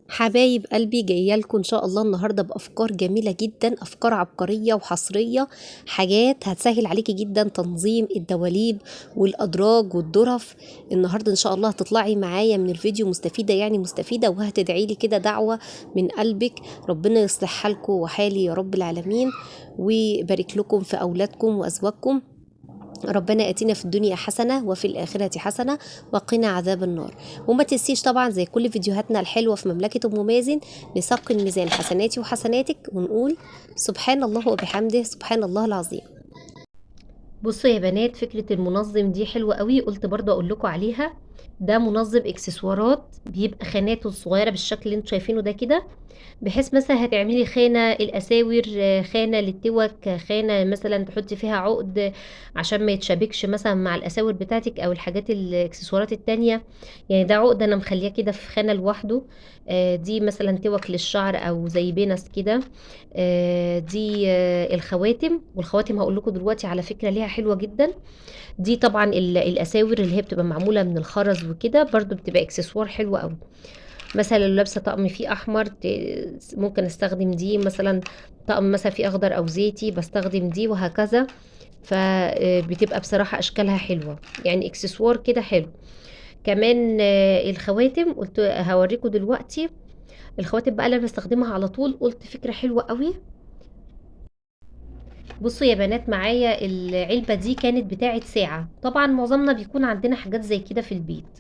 حبايب قلبي، جاية لكم ان شاء الله النهارده بافكار جميلة جدا، افكار عبقرية وحصريه، حاجات هتسهل عليكي جدا تنظيم الدواليب والادراج والدرف. النهارده ان شاء الله هتطلعي معايا من الفيديو مستفيدة، يعني مستفيدة، وهتدعي لي كده دعوه من قلبك. ربنا يصلح حالكم وحالي يا رب العالمين، ويبارك لكم في اولادكم وازواجكم. ربنا اتينا في الدنيا حسنه وفي الاخرة حسنه وقنا عذاب النار. وما تنسيش طبعا زي كل فيديوهاتنا الحلوة في مملكة ام مازن، نسقي الميزان حسناتي وحسناتك ونقول سبحان الله وبحمده سبحان الله العظيم. بصوا يا بنات، فكرة المنظم دي حلوة قوي، قلت برضو اقول لكم عليها. ده منظم اكسسوارات، بيبقى خاناته الصغيرة بالشكل اللي انتوا شايفينه ده كده، بحيث مثلا هتعملي خانه الاساور، خانه للتوك، خانه مثلا تحطي فيها عقد عشان ما يتشابكش مثلا مع الاساور بتاعتك او الحاجات الاكسسوارات التانية. يعني ده عقد انا مخليه كده في خانه لوحده. دي مثلا توك للشعر او زي بينس كده. دي الخواتم، والخواتم هقول لكم دلوقتي على فكرة ليها حلوة جدا. دي طبعا الاساور اللي هي بتبقى معمولة من الخرز وكده، برضو بتبقى اكسسوار حلو قوي. مثلا لو لابسه طقم فيه احمر ممكن استخدم دي، مثلا طقم مثلا فيه اخضر او زيتي بستخدم دي، وهكذا. فبتبقى بصراحة اشكالها حلوة، يعني اكسسوار كده حلو. كمان الخواتم قلت هوريكم دلوقتي الخواتم بقى اللي انا بستخدمها على طول، قلت فكرة حلوة قوي. بصوا يا بنات، معايا العلبة دي كانت بتاعه ساعة، طبعا معظمنا بيكون عندنا حاجات زي كده في البيت.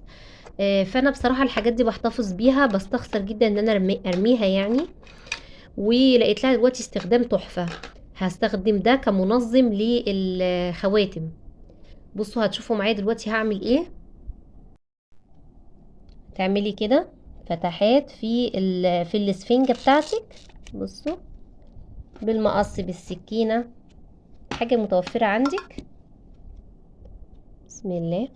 فانا بصراحة الحاجات دي بحتفظ بيها، بستخسر جدا ان انا ارميها يعني. ولقيت لها دلوقتي استخدام تحفة، هستخدم ده كمنظم للخواتم. بصوا هتشوفوا معايا دلوقتي هعمل ايه. تعملي كده فتحات في الاسفنجه بتاعتك، بصوا بالمقص بالسكينة، حاجة متوفرة عندك. بسم الله.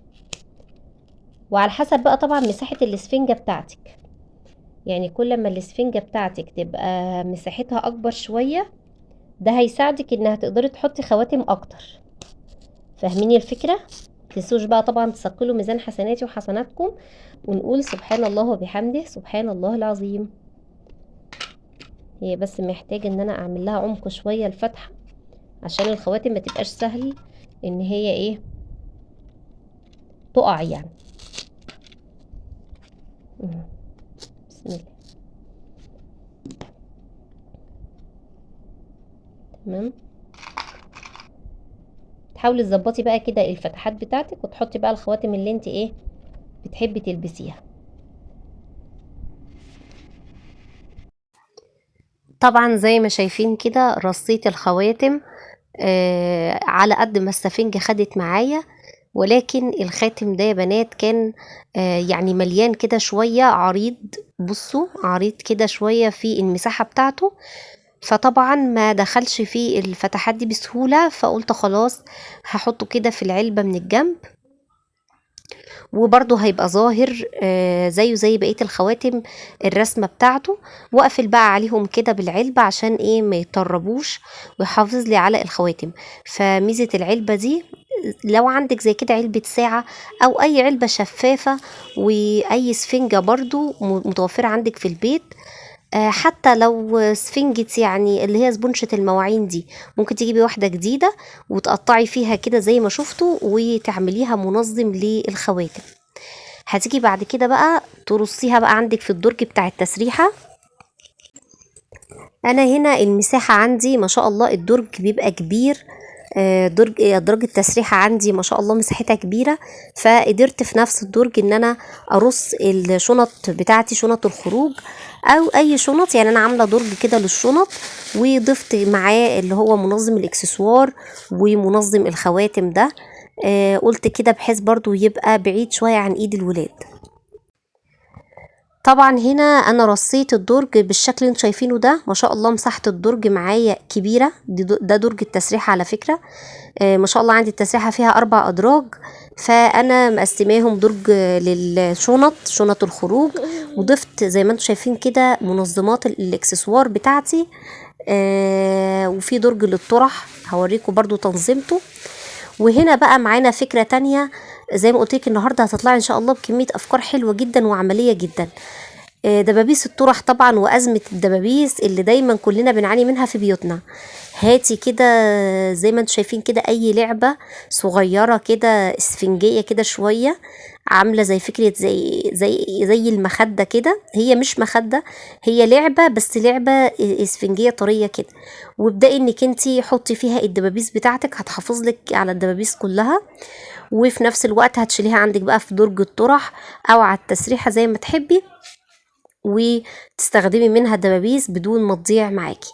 وعلى حسب بقى طبعا مساحة الاسفنجه بتاعتك، يعني كل ما الاسفنجه بتاعتك تبقى مساحتها اكبر شوية، ده هيساعدك انها تقدري تحطي خواتم اكتر. فاهميني الفكرة؟ متنسوش بقى طبعا تثقلوا ميزان حسناتي وحسناتكم، ونقول سبحان الله وبحمده سبحان الله العظيم. هي بس محتاجه ان انا اعمل لها عمق شوية الفتحة، عشان الخواتم ما تبقاش سهل ان هي ايه تقع يعني. بسم الله. تمام. تحاولي تظبطي بقى كده الفتحات بتاعتك، وتحطي بقى الخواتم اللي انت ايه بتحبي تلبسيها. طبعا زي ما شايفين كده رصيت الخواتم على قد ما السفنجة خدت معايا، ولكن الخاتم ده يا بنات كان يعني مليان كده شوية، عريض. بصوا عريض كده شوية في المساحة بتاعته، فطبعا ما دخلش في الفتحات دي بسهولة، فقلت خلاص هحطه كده في العلبة من الجنب، وبرضه هيبقى ظاهر زيه زي بقية الخواتم الرسمة بتاعته. واقفل بقى عليهم كده بالعلبة عشان ايه ما يتطربوش، ويحافظ لي على الخواتم. فميزة العلبة دي لو عندك زي كده علبة ساعة او اي علبة شفافة واي سفنجة برضو متوفرة عندك في البيت، حتى لو سفنجة يعني اللي هي سبونشة المواعين دي، ممكن تجيبي واحدة جديدة وتقطعي فيها كده زي ما شفتوا، وتعمليها منظم للخواتم. هتيجي بعد كده بقى ترصيها بقى عندك في الدرج بتاع التسريحة. انا هنا المساحة عندي ما شاء الله الدرج بيبقى كبير، درج التسريحة عندي ما شاء الله مساحتها كبيرة، فقدرت في نفس الدرج ان انا ارص الشنط بتاعتي، شنط الخروج او اي شنط. يعني انا عاملة درج كده للشنط، وضفت معاه اللي هو منظم الاكسسوار ومنظم الخواتم ده. قلت كده بحيث برضو يبقى بعيد شوية عن ايد الولاد. طبعا هنا انا رصيت الدرج بالشكل اللي انتوا شايفينه ده، ما شاء الله مساحة الدرج معايا كبيرة. ده درج التسريحة على فكرة، ما شاء الله عندي التسريحة فيها 4 أدراج، فأنا مقسماهم درج للشنط، شنط الخروج، وضفت زي ما انتوا شايفين كده منظمات الاكسسوار بتاعتي، وفي درج للطرح هوريكم برضو تنظيمته. وهنا بقى معانا فكرة تانية زي ما قلت لك النهارده هتطلعي ان شاء الله بكمية افكار حلوة جدا وعملية جدا. دبابيس الطرح طبعا، وأزمة الدبابيس اللي دايما كلنا بنعاني منها في بيوتنا. هاتي كده زي ما انتم شايفين كده اي لعبة صغيرة كده اسفنجية كده شوية، عاملة زي فكرة زي المخدة كده، هي مش مخدة، هي لعبة بس لعبة اسفنجية طرية كده، وابدأي انك انتي حطي فيها الدبابيس بتاعتك، هتحافظ لك على الدبابيس كلها، وفي نفس الوقت هتشيليها عندك بقى في درج الطرح او على التسريحة زي ما تحبي، وتستخدمي منها الدبابيس بدون ما تضيع معاكي.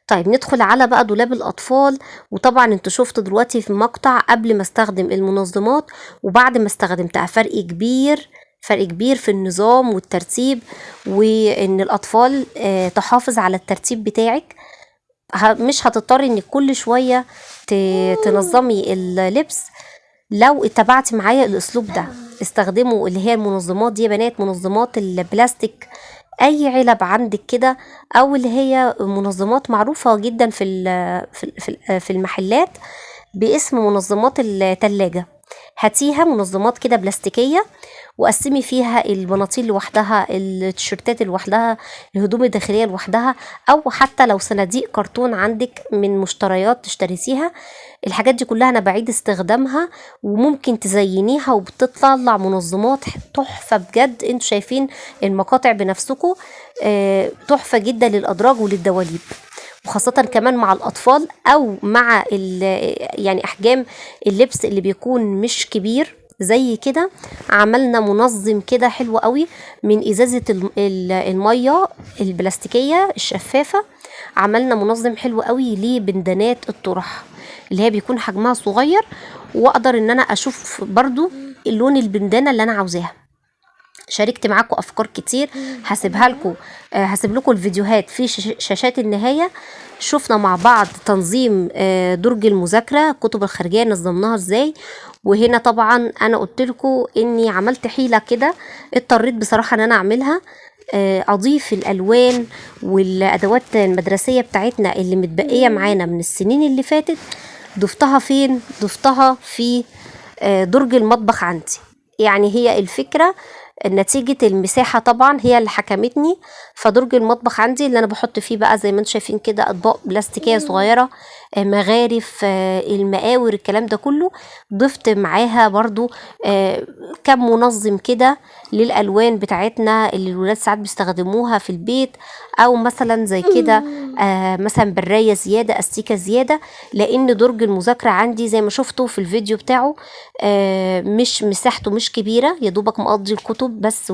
طيب ندخل على بقى دولاب الأطفال. وطبعا انتوا شفتوا دلوقتي في مقطع قبل ما استخدم المنظمات وبعد ما استخدمتها، فرق كبير، فرق كبير في النظام والترتيب، وان الأطفال تحافظ على الترتيب بتاعك. مش هتضطري انك كل شوية تنظمي اللبس لو اتبعتي معايا الاسلوب ده. استخدموا اللي هي المنظمات دي يا بنات، منظمات البلاستيك، اي علب عندك كده، او اللي هي منظمات معروفة جدا في المحلات باسم منظمات التلاجة. هاتيها منظمات كده بلاستيكية، وقسمي فيها البناطيل لوحدها، التيشيرتات لوحدها، الهدوم الداخلية لوحدها، او حتى لو صناديق كرتون عندك من مشتريات تشتريتيها. الحاجات دي كلها انا بعيد استخدامها، وممكن تزينيها وبتطلع منظمات تحفة بجد. انتوا شايفين المقاطع بنفسكم، تحفة جدا للأدراج وللدواليب، وخاصة كمان مع الأطفال أو مع أحجام اللبس اللي بيكون مش كبير زي كده. عملنا منظم كده حلو قوي من إزازة المية البلاستيكية الشفافة، عملنا منظم حلو قوي لبندانات الطرح اللي هي بيكون حجمها صغير، واقدر ان انا اشوف برضو لون البندانة اللي انا عاوزاها. شاركت معاكم افكار كتير، هسيبها لكم، هسيب لكم الفيديوهات في شاشات النهاية. شفنا مع بعض تنظيم درج المذاكرة، كتب الخارجية نظمناها ازاي. وهنا طبعا انا قلت لكم اني عملت حيلة كده، اضطريت بصراحة ان انا اعملها، اضيف الالوان والادوات المدرسية بتاعتنا اللي متبقية معانا من السنين اللي فاتت. ضفتها فين؟ ضفتها في درج المطبخ عندي. هي الفكرة نتيجة المساحة طبعا هي اللي حكمتني، فدرج المطبخ عندي اللي انا بحط فيه بقى زي ما انتم شايفين كده اطباق بلاستيكية صغيرة، مغارف، المقاور، الكلام ده كله. ضفت معاها برضو، كم منظم كده للالوان بتاعتنا اللي الولاد ساعات بيستخدموها في البيت، او مثلا زي كده، مثلا براية زيادة، استيكة زيادة، لان درج المذاكرة عندي زي ما شفتوا في الفيديو بتاعه، مش مساحته مش كبيرة، يا دوبك مقضي الكتب بس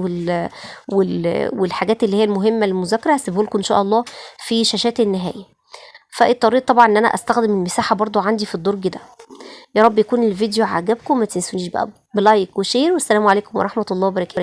والحاجات اللي هي المهمة للمذاكرة. هسيبه لكم ان شاء الله في شاشات النهاية. فاضطريت طبعا ان انا استخدم المساحة برضو عندي في الدرج ده. يا رب يكون الفيديو عجبكم، ما تنسونيش بقى ب like و share، والسلام عليكم ورحمة الله وبركاته.